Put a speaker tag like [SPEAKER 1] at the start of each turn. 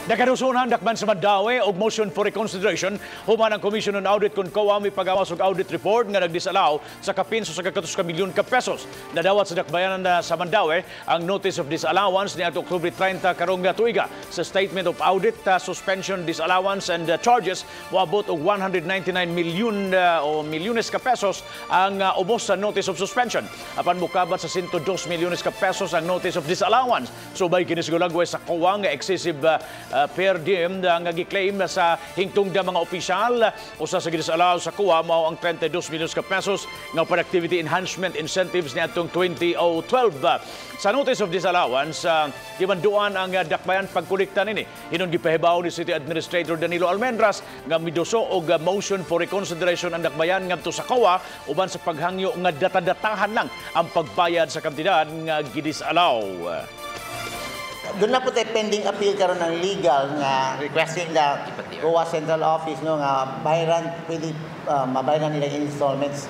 [SPEAKER 1] Nakaduso na ang dakbayan sa Mandaue og motion for reconsideration human ang Commission on Audit kon COA mipagawas og audit report nga nagdisallow sa kapin sa 1 ka milyon ka pesos. Nadawat sa dakbayan na sa Mandaue ang notice of disallowance ni Oktubre 30 karong tuiga. Sa statement of audit, suspension, disallowance and charges, moabot og 199 milyon o milyones ka pesos ang ubos sa notice of suspension. Apan mukabat sa 102 milyones ka pesos ang notice of disallowance. Subay kini siguragwe sa COA nga excessive per diem ang gi-claim sa hingtungda mga opisyal. Usa sa gidisallow sa COA mao ang 32 milyones ka pesos nga productivity enhancement incentives niadtong 2012. Sa notice of disallowance, gimanduan ang dakbayan pagkolekta nini. Hinon gipahibaw ni City Administrator Danilo Almendras nga miduso og motion for reconsideration ang dakbayan ngadto sa COA uban sa paghangyo nga data-datahan lang ang pagbayad sa kantidad nga gidisallow.
[SPEAKER 2] Duna na pod tay pending appeal karon ng legal nga requesting the COA Central Office, no, nga bayaran, pwede mabayaran nila installments.